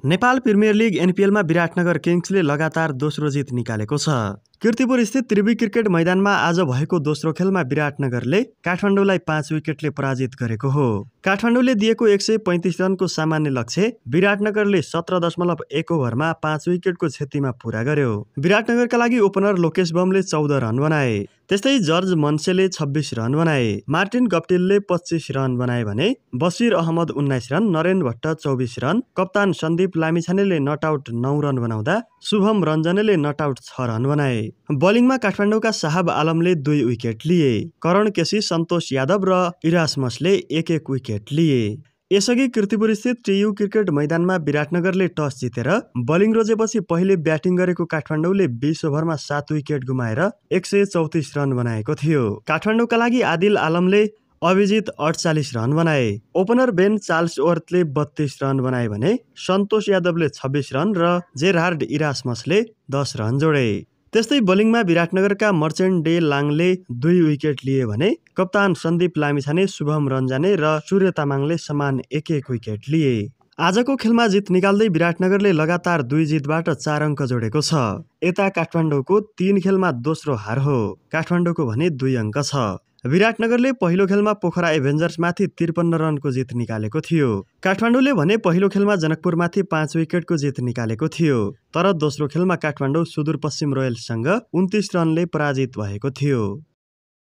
Nepal premier league एनपिएलमा Biratnagar किङ्सले लगातार दोस्रो जित निकालेको छ। कीर्तिपुर स्थित त्रिवी क्रिकेट मैदानमा आज भएको दोस्रो खेलमा विराटनगरले काठमाडौँलाई 5 विकेटले पराजित गरेको हो। काठमाडौँले दिएको 135 रनको सामान्य लक्ष्य विराटनगरले 17.1 ओभरमा 5 विकेटको क्षतिमा पूरा गर्यो। विराटनगरका लागि ओपनर लोकेश बमले 14 रन बनाए। त्यस्तै जर्ज मनसेले 26 रन बनाए। मार्टिन गप्टिलले 25 रन बनाए भने बसिर अहमद 19 रन, नरेन भट्ट 24 रन, कप्तान सन्दीप लामिछानेले नट आउट 9 रन बनाउँदा शुभम रञ्जनले नट आउट 6 रन बनाए। बलिङमा काठमाडौँका साहब आलमले 2 विकेट लिए। करण केसी, सन्तोष यादव र इरासमसले 1-1 विकेट लिए। यसअघि कीर्तिपुर स्थित टियु क्रिकेट मैदानमा विराटनगरले टस जितेर बलिङ रोजेपछि पहिले ब्याटिङ गरेको काठमाडौँले 20 ओभरमा 7 विकेट गुमाएर 134 रन बनाएको थियो। काठमाडौँका लागि आदिल आलमले अभिजित 48 रन बनाए। ओपनर बेन चार्ल्सवर्थले 32 रन बनाए भने सन्तोष यादवले 26 रन र जेरार्ड इरासमसले 10 रन जोडे। त्यस्तै बलिङमा विराटनगरका मर्चेन्ट डे लाङले 2 विकेट लिए भने कप्तान सन्दीप लामिछाने, शुभम रञ्जने र सूर्य तामाङले समान 1-1 विकेट लिए। आजको खेलमा जित निकाल्दै विराटनगरले लगातार 2 जितबाट 4 अङ्क जोडेको छ। यता काठमाडौँको 3 खेलमा दोस्रो हार हो। काठमाडौँको भने 2 अङ्क छ। विराटनगरले पहिलो खेलमा पोखरा एभेन्जर्समाथि 53 रनको जित निकालेको थियो। काठमाडौँले भने पहिलो खेलमा जनकपुरमाथि 5 विकेटको जित निकालेको थियो। तर दोस्रो खेलमा काठमाडौँ सुदूरपश्चिम रोयल्ससँग 29 रनले पराजित भएको थियो।